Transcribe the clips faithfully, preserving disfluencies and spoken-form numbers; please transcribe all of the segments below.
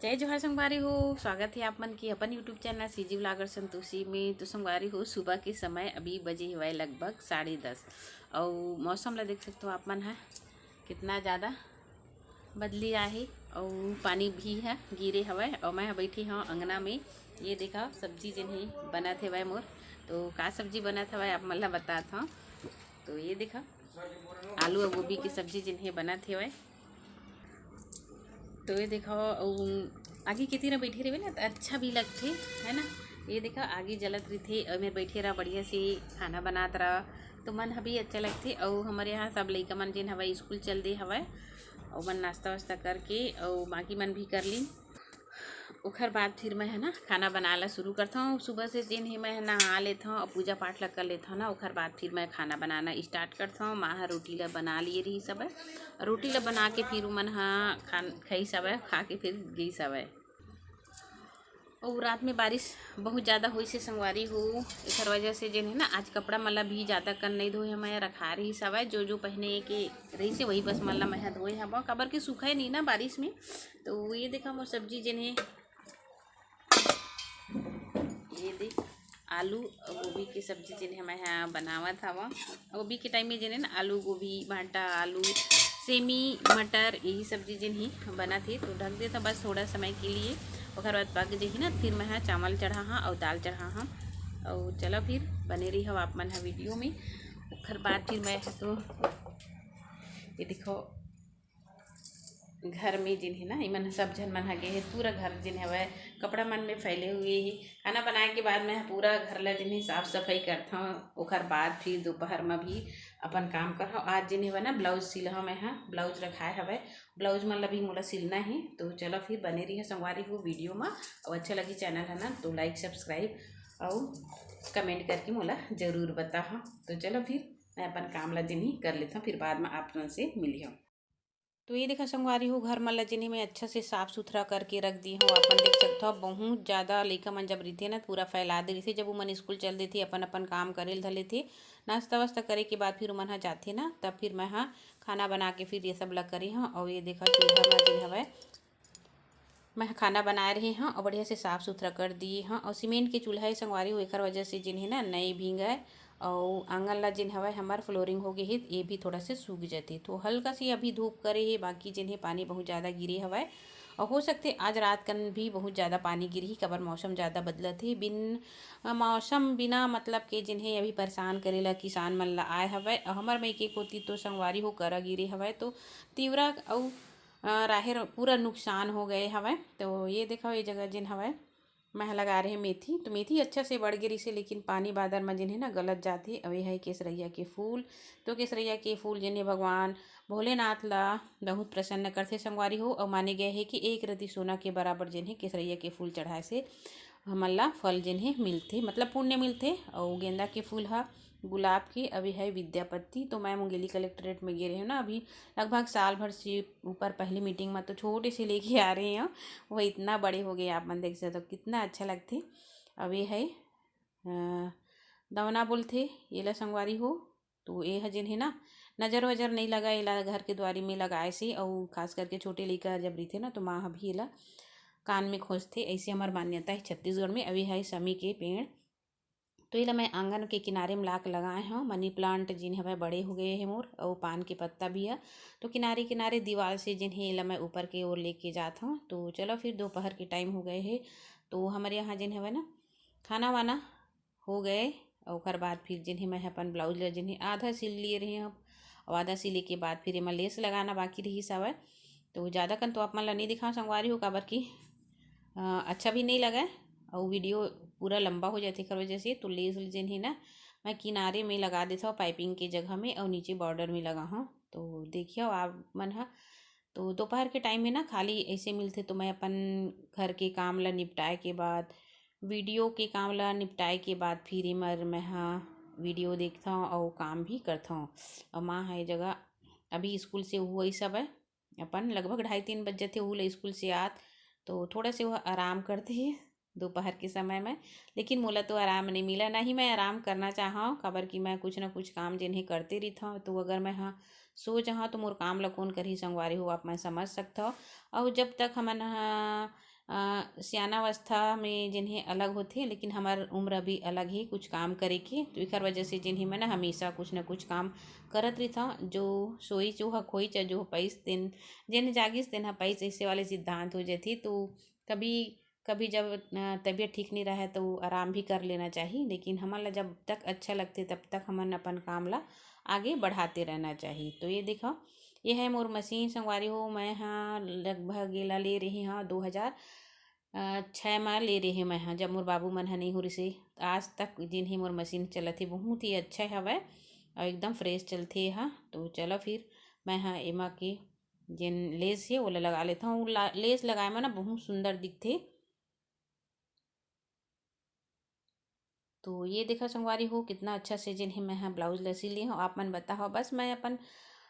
जय जोहार संगवारी हो, स्वागत हे आप मन के अपन YouTube channel CG blogger Santoshi में। तो संगवारी हो, सुबह के समय अभी बजे हवय लगभग साढ़े दस, अउ मौसम ला देख सकते हो आप मन ह, कितना ज़्यादा बदली आहे, अउ पानी भी ह गिरे हवय, अउ मैं ह बैठी हव अंगना में। ये देखा सब्जी जेन हे बनत हेवय मोर, तो का सब्जी बनत हवय आप मन ला बतात हव। तो ये देखा आलू अउ गोभी के सब्जी जेन हे बनत हेवय। तो ये देखो, अउ आगी के तीर बैठे रहिबे ना, त अच्छा भी लगथे, है ना। ये देखो, आगी जलत रहिथे, अउ मेर बैठे रहा, बढ़िया से खाना बनात रहा, तो मन ह भी अच्छा लगथे। अउ हमर यहाँ सब लइका मन जेन हवय, स्कूल चल दे हवय, अउ मन नाश्ता वास्ता करके, अउ बाकी मन भी कर ली। ओखर बाद फिर मैं ह ना खाना बनाए ला शुरू करथौं। सुबह से जेन हे मैं ह नहा लेथौं अउ पूजा पाठ ला कर लेथौं ना, ओखर बाद फिर मैं खाना बनाना स्टार्ट करथौं। माँ ह रोटी ला बना लिए रहिस हवय, रोटी ला बना के फिर उमन ह खान खाइस हवय, खा के फिर गइस हवय। अउ रात में बारिश बहुत ज़्यादा होइस हे संगवारी हो, एखर वजह से जेन हे ना आज कपड़ा मन ला भी ज़्यादा कन नइ धोए हवय, रखा रहिस हवय, जो जो पहने के रहिस हे वही बस मन ला मैं ह धोए हवं, काबर कि सूखय नहीं ना बारिश में। तो ये देखा मोर सब्जी जेन हे, ये देख, आलू अउ गोभी के सब्जी जेन हे मैं ह बनावत हवं। गोभी के टाइम में जेन हे ना आलू, गोभी, भांटा, आलू, सेमी, मटर, यही सब्जी जेन ही बनत हे। तो ढक देथव बस थोड़ा समय के लिए, ओकर बाद पक जही ना, फिर मैं ह चावल चढ़ा हंव अउ दाल चढ़ा हंव। अउ चलो फिर बने रहिहव आप मन ह वीडियो में। ओकर बाद फिर मैं ह तो ये देखो, घर में जेन हे ना, इमन सब झन मन ह गे हे, पूरा घर जेन हवय कपड़ा मन में फैले हुए हे। खाना बनाए के बाद मैं ह पूरा घर ला जेन हे साफ सफाई करथौं, ओकर बाद फिर दोपहर म भी अपन काम करहौं। आज जेन हवय ना ब्लाउज सिलहौं मैं ह, ब्लाउज रखाए हवय, ब्लाउज मन ला भी मोला सिलना हे। तो चलो फिर बने रहिहव संगवारी हो वीडियो म, अउ अच्छा लगी चैनल ह ना तो लाइक सब्सक्राइब अउ कमेंट करके मोला जरूर बताहव। तो चलो फिर मैं अपन काम ला जेन हे कर लेथौं, फिर बाद म आप मन से मिलिहौं। तो ये देखा संगवारी हो, घर मन ला जेन हे मैं अच्छा से साफ सुथरा करके रख दी हूँ। अपन देख सकत हव, बहुत ज़्यादा लइका मन जब रहिथे ना, पूरा फैला दे रहिथे। जब उमन स्कूल चल देथे, अपन अपन काम करे ल धर लेथे, नाश्ता वास्ता करे के बाद फिर उमन ह जाथे ना, तब फिर मैं ह खाना बना के फिर ये सब ला करे हूँ। अउ ये देखा चूल्हा म जेन हवय, मैं ह खाना बनाए रहे हव अउ बढ़िया से साफ सुथरा कर दिए हव। अउ सीमेंट के चूल्हा हे संगवारी हो, एकर वजह से जेन हे ना नइ भींगय। अउ आंगन ला जेन हवय हमर फ्लोरिंग हो गे हे, ये भी थोड़ा से सूख जथे। तो हल्का से अभी धूप करे हे, बाकी जेन हे पानी बहुत ज़्यादा गिरे हवय। अउ हो सकथे आज रात कन भी बहुत ज़्यादा पानी गिरही, काबर मौसम ज़्यादा बदलत हे। बिन, अ, मौसम बिना मतलब के जेन हे अभी परेशान करे ला किसान मन ला आए हवय। अउ हमर मइके कोती तो संगवारी हो करा गिरे हवय, तो तिवरा अउ अ, राहेर पूरा नुकसान हो गए हवय। तो ये देखो, ये जगह जेन हवय, मैं ह लगा रहे मेथी, तो मेथी अच्छा से बढ़ गे रिसे, लेकिन पानी बादर म जेन हे ना गलत जाथे। अउ ये हे केसरैया के फूल, तो केसरैया के फूल जेन हे भगवान भोलेनाथ ला बहुत प्रसन्न करथे संगवारी हो। अउ माने गए हे कि एक रति सोना के बराबर जेन हे केसरैया के फूल चढ़ाए से हमन ला फल जेन हे मिलथे, मतलब पुण्य मिलथे। अउ गेंदा के फूल ह गुलाब के, अभी है विद्यापति। तो मैं मुंगेली कलेक्ट्रेट में गे रहे हूँ ना, अभी लगभग साल भर से ऊपर पहली मीटिंग में तो छोटे से लेके आ रहे हैं, वो इतना बड़े हो गए, आप मन देख सकते हो कितना अच्छा लगथे। अभी है, अ, दवना बोलथे ये ला संगवारी हो। तो ये ह जेन है ना, नजर वजर नहीं लगा, एला घर के दुआरी में लगाए से, अउ खास करके छोटे लइका जब रहिथे ना, तो माँ ह भी एला कान में खोजथे, ऐसे हमर मान्यता है छत्तीसगढ़ में। अभी है समी के पेड़, तो एला मैं आंगन के किनारे में लाके लगाए हव। मनी प्लांट जेन हवय बड़े हो गए हे मोर, अउ पान के पत्ता भी ह। तो किनारे किनारे दीवार से जेन हे एला मैं ऊपर के ओर लेके जात हव। तो चलो फिर दोपहर के टाइम हो गए हे, तो हमर यहाँ जेन हवय ना खाना वाना हो गए, अउ ओकर बाद फिर जेन हे मैं अपन ब्लाउज ला जेन हे आधा सिल लिए रहे हव, अउ आधा सिले के बाद फिर एमा लेस लगाना बाकी रहिस हवय। तो ज़्यादा कन तो आप मन ला नहीं दिखाओ संगवारी हो, काबर कि अ, अच्छा भी नहीं लगा, अउ वीडियो पूरा लंबा हो जाथे एकर वजह से। तो लेस जेन हे ना, मैं किनारे में लगा देथव पाइपिंग के जगह में, अउ नीचे बॉर्डर में लगाहव। तो देखियो आप मन ह, तो दोपहर के टाइम में ना खाली ऐसे मिलथे, तो मैं अपन घर के काम ला निपटाए के बाद, वीडियो के काम ला निपटाए के बाद फिर एमर मैं ह वीडियो देखथव अउ काम भी करथव। अउ माँ ह ए जगह अभी स्कूल से हुआ ही सब है, अपन लगभग ढाई तीन बज जाथे, उहू ला स्कूल से आत, तो थोड़ा से वह आराम करथे दोपहर के समय में। लेकिन मोला तो आराम नहीं मिला, ना ही मैं आराम करना चाहव, काबर कि मैं कुछ ना कुछ काम जेन हे करते रहिथव। तो अगर मैं ह सो जाहव, तो मोर काम ला कौन करही संगवारी हो, आप मन समझ सकथव। अउ जब तक हमन ह अ, सियानावस्था में जिन्हें अलग होथे, लेकिन हमर उम्र अभी अलग ही कुछ काम करे के, तो एकर वजह से जिन्हें मैं ना हमेशा कुछ ना कुछ काम करत रहिथौं। जो सोई जो ह खोई, चाहे जो पैस तेन, जेन जागिस तेन ह पैस, ऐसे वाले सिद्धांत हो जाथे। तो कभी कभी जब अ, तबीयत ठीक नहीं रहे तो आराम भी कर लेना चाहिए, लेकिन हमन ला जब तक अच्छा लगथे तब तक हमन अपन काम ला आगे बढ़ाते रहना चाहिए। तो ये देखो, ये है मोर मशीन संगवारी हो। मैं ह लगभग एला ले रही हूँ दो हज़ार छः में ले रहे हूँ मैं ह, जब मोर बाबू मन ह नहीं हो रिसे। आज तक जिन ही मोर मशीन चलत हे, बहुत ही अच्छा हवय और एकदम फ्रेश चलथे ह। तो चलो फिर मैं ह एमा के जेन लेस हे ओला लगा लेथौं। ला-, लेस लगाए म ना बहुत सुंदर दिखथे। तो ये देखा संगवारी हो, कितना अच्छा से जेन हे मैं ह ब्लाउज ला सिल ली हूँ। आप मन बताओ, बस मैं अपन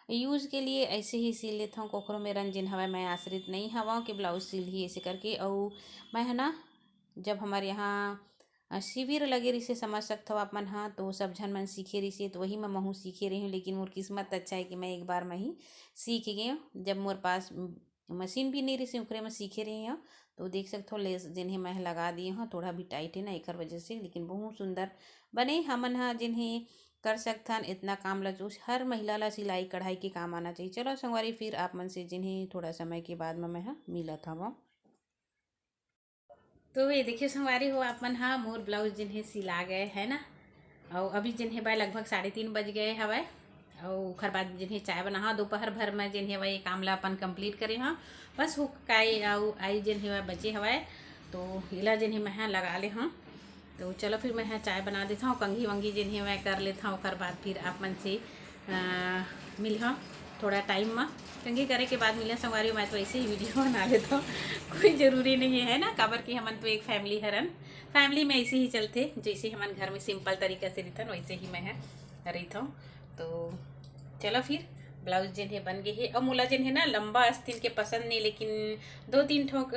यूज के लिए ऐसे ही सिल लेथौं, कोखरो मेरन जेन हवय मैं आश्रित नहीं हवौं कि ब्लाउज सिल ही ऐसे करके। अउ मैं ह ना, जब हमारे यहाँ अ, शिविर लगे रिसे, समझ सकथव आप मन ह, तो सब झन मन सीखे रिसे, तो वही म महूँ सीखे रही हूँ। लेकिन मोर किस्मत अच्छा है कि मैं एक बार में ही सीख गए हूँ। जब मोर पास म, मशीन भी नहीं रिसे, उखरे में सीखे रही हूँ। तो देख सकथव, लेस जेन हे मैं लगा दिए हूँ, थोड़ा भी टाइट है ना, एकर वजह से, लेकिन बहुत सुंदर बने। हमन ह जिन हे कर सकथन इतना काम ला, जो हर महिला ला सिलाई कढ़ाई के काम आना चाहिए। चलो संगवारी, फिर आप मन से जिन हे थोड़ा समय के बाद में मैं ह मिलत हवं। तो ये देखिए संगवारी हो, आप मन हा मोर ब्लाउज जिन हे सिला गए है ना, अउ अभी जिन हे बाय लगभग साढ़े तीन बज गए हवय, अउ ओखर बाद जिन हे चाय बना हा, दोपहर भर में जिन हे वही काम ला अपन कंप्लीट करे हा, बस हुक काई अउ आई जिन हे बचे हवय, तो इला जिन हे मैं हा लगा ले हा। तो चलो फिर मैं हा चाय बना देता हूँ, कंघी वंघी जिन हे मैं कर लेता हूँ, ओखर बाद फिर आप मन से अ, मिलहूँ थोड़ा टाइम में। कंघी करे के बाद मिले संगवारी, मैं तो ऐसे ही वीडियो बना लेता हूँ, कोई ज़रूरी नहीं है ना, काबर कि हमन तो एक फैमिली हरन, फैमिली में ऐसे ही चलते, जैसे हमन घर में सिंपल तरीका से रहथन वैसे ही मैं है रहता हूँ। तो चलो फिर ब्लाउज जेन हे बन गए हे, और मोला जेन हे ना लंबा आस्तीन के पसंद नहीं, लेकिन दो तीन ठोक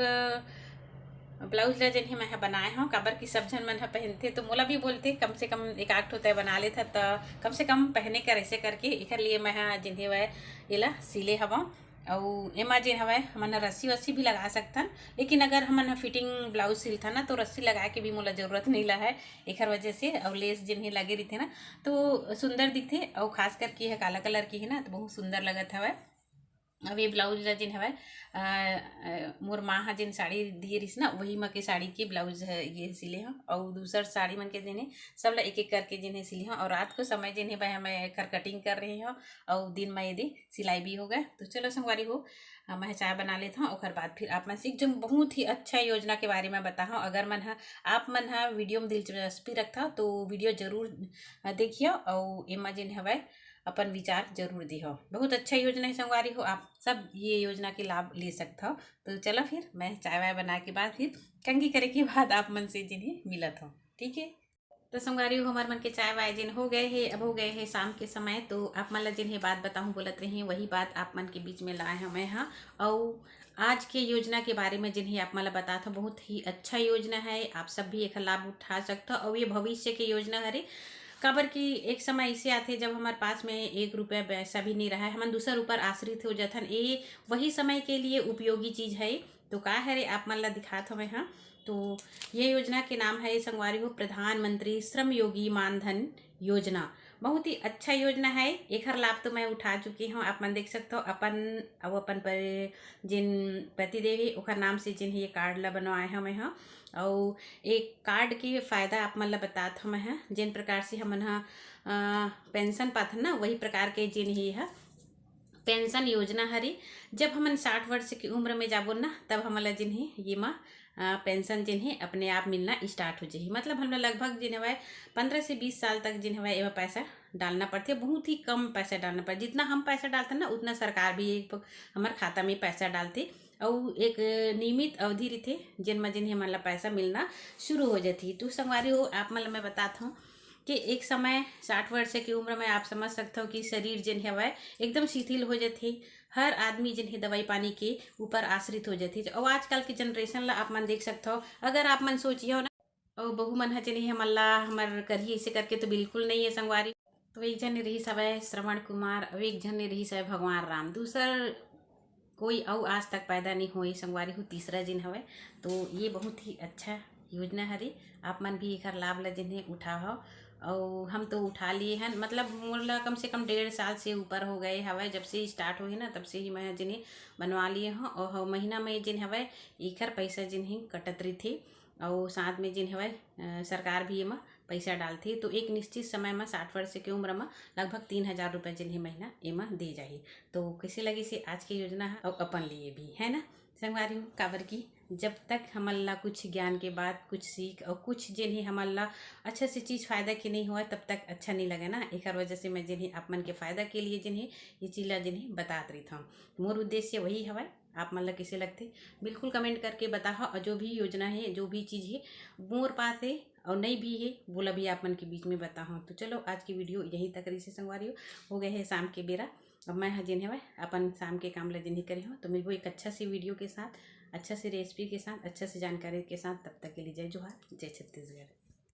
ब्लाउज ला जेन हे मैं ह बनाए हव, काबर कि सब झन मन ह पहनथे, तो मोला भी बोलथे कम से कम एक आध ठो तय बना लेथा, त कम से कम पहने कर ऐसे करके एखर लिए मैं ह जेन हे वह एला सिले हवं। अउ एमा जेन हवय हमन ह रस्सी वस्सी भी लगा सकथन, लेकिन अगर हमन ह फिटिंग ब्लाउज सिलथन ना, तो रस्सी लगाए के भी मोला जरूरत नहीं ला है एखर वजह से। अउ लेस जेन हे लगे रहिथे ना, तो सुंदर दिखथे, अउ खास करके यह काला कलर की है ना, तो बहुत सुंदर लगत हवय। अब ये ब्लाउज ला जेन हवय, अ, अ, मोर माँ हा जेन साड़ी दिए रिहिस ना, वही म के साड़ी के ब्लाउज ह ये सिले हव, अउ दूसर साड़ी मन के जेन हे सब ला एक एक करके जेन हे सिले हव। अउ रात को समय जेन हे भाई मैं एकर कटिंग कर रहे हव, अउ दिन म ये दे सिलाई भी हो गए। तो चलो संगवारी हो, अ, मैं चाय बना लेता हूँ, ओकर बाद फिर आप मन से एक जन बहुत ही अच्छा योजना के बारे में बता हूँ। अगर मन ह, आप मन ह वीडियो में दिलचस्पी रखता तो वीडियो जरूर अ, देखियो, अउ एमा जेन हवय अपन विचार जरूर दिहो। बहुत अच्छा योजना है संगवारी हो, आप सब ये योजना के लाभ ले सकत हो। तो चलो फिर मैं चाय वाय बना के बाद फिर कंघी करे के बाद आप मन से जिन्हें मिलत हो, ठीक है। तो संगवारी हो, हमार मन के चाय वाय जिन हो गए है, अब हो गए है शाम के समय, तो आप मन ला जिन्हें बात बताऊँ बोलत रही, वही बात आप मन के बीच में लाए हमें हाँ। अउ आज के योजना के बारे में जिन्हें आप मन ला बतात हो, बहुत ही अच्छा योजना है, आप सब भी एकर लाभ उठा सकत हो। अउ ये भविष्य के योजना हरे, काबर कि एक समय ऐसे आथे जब हमारे पास में एक रुपया पैसा भी नहीं रहा है, हमन दूसर ऊपर आश्रित हो जाथन। ये वही समय के लिए उपयोगी चीज है। तो का है रे, आप मन ला दिखात हवे हाँ। तो ये योजना के नाम है संगवारी हो, प्रधानमंत्री श्रम योगी मानधन योजना। बहुत ही अच्छा योजना है, एखर लाभ तो मैं उठा चुकी हूँ। आप मन देख सकते हो अपन, अउ अपन पर जिन पतिदेव हे ओखर नाम से जिन ये कार्ड ला बनवाए हवे हाँ। अउ एक कार्ड के फायदा आप मन ला बतात हवे हाँ, जिन प्रकार से हमन हा पेंशन पाथन ना, वही प्रकार के जिन ये हा पेंशन योजना हरे। जब हमन साठ वर्ष की उम्र में जाबो ना, तब हमन ला जिन हे ये मा अ, पेंशन जिन हे अपने आप मिलना स्टार्ट हो जाही। मतलब हम लोग लगभग जिन हवय पन्द्रह से बीस साल तक जिन हवय एमा पैसा डालना पड़थे। बहुत ही कम पैसा डालना पड़थे, जितना हम पैसा डालथन ना उतना सरकार भी एक हमार खाता में पैसा डालथे। अउ एक नियमित अवधि रहिथे जेन म जिन हे हमन ला पैसा मिलना शुरू हो जाथे। तो संगवारी हो, आप मन ला मैं बतात हूँ कि एक समय साठ वर्ष की उम्र में आप समझ सकते हो कि शरीर जिन हवय एकदम शिथिल हो जाथे। हर आदमी जिन हे दवाई पानी के ऊपर आश्रित हो जाथे। अउ आजकल के जनरेशन ला आप मन देख सकत हो, अगर आप मन सोचियो ना, अउ बहू मन ह जिन हे हमन ला हमर करही ऐसे करके तो बिल्कुल नहीं है संगवारी। तो एक झन रहिस हवय श्रवण कुमार, अउ एक झन रहिस हवय भगवान राम, दूसर कोई अउ आज तक पैदा नहीं होए संगवारी हो, तीसरा जिन हवय। तो ये बहुत ही अच्छा योजना हरे, आप मन भी एखर लाभ ल जिन्हें उठाओ। अउ हम तो उठा लिए हन, मतलब मोर ला कम से कम डेढ़ साल से ऊपर हो गए हवय, जब से स्टार्ट होए ना तब से ही मैं जिन्हें बनवा लिए हूँ। और महीना में जिन हवय एखर पैसा जिन्हें कटत रहिथे, अउ साथ में जिन हवय अ, सरकार भी एमा पैसा डालथे। तो एक निश्चित समय म साठ वर्ष के उम्र म लगभग तीन हजार रुपये जिन्हें महीना एमा दे जाही। तो कैसे लगिस आज के योजना ह? अउ अपन लिए भी है ना संगवारी हो, काबर कि जब तक हमन ला कुछ ज्ञान के बात, कुछ सीख और कुछ जिन्हें हमन ला अच्छा से चीज़ फायदा के नहीं होय, तब तक अच्छा नहीं लगे ना। एकर वजह से मैं जिन्हें आप मन के फायदा के लिए जिन्हें ये चीज़ ला जिन्हें बतात रही था। मोर उद्देश्य वही हवय। आप मन ला कैसे लगथे बिल्कुल कमेंट करके बताओ। और जो भी योजना है, जो भी चीज़ है मोर पास है और नहीं भी है, वो ला भी आप मन के बीच में बताओ। तो चलो आज की वीडियो यहीं तक रही संगवारी हो, हो गए है शाम के बेरा। अब मैं ह जिन हवय अपन शाम के काम ला जिन्हें करे हूँ। तो मिलबो एक अच्छा सी वीडियो के साथ, अच्छा सी रेसिपी के साथ, अच्छा सी जानकारी के साथ। तब तक के लिए जय जोहार, जय छत्तीसगढ़।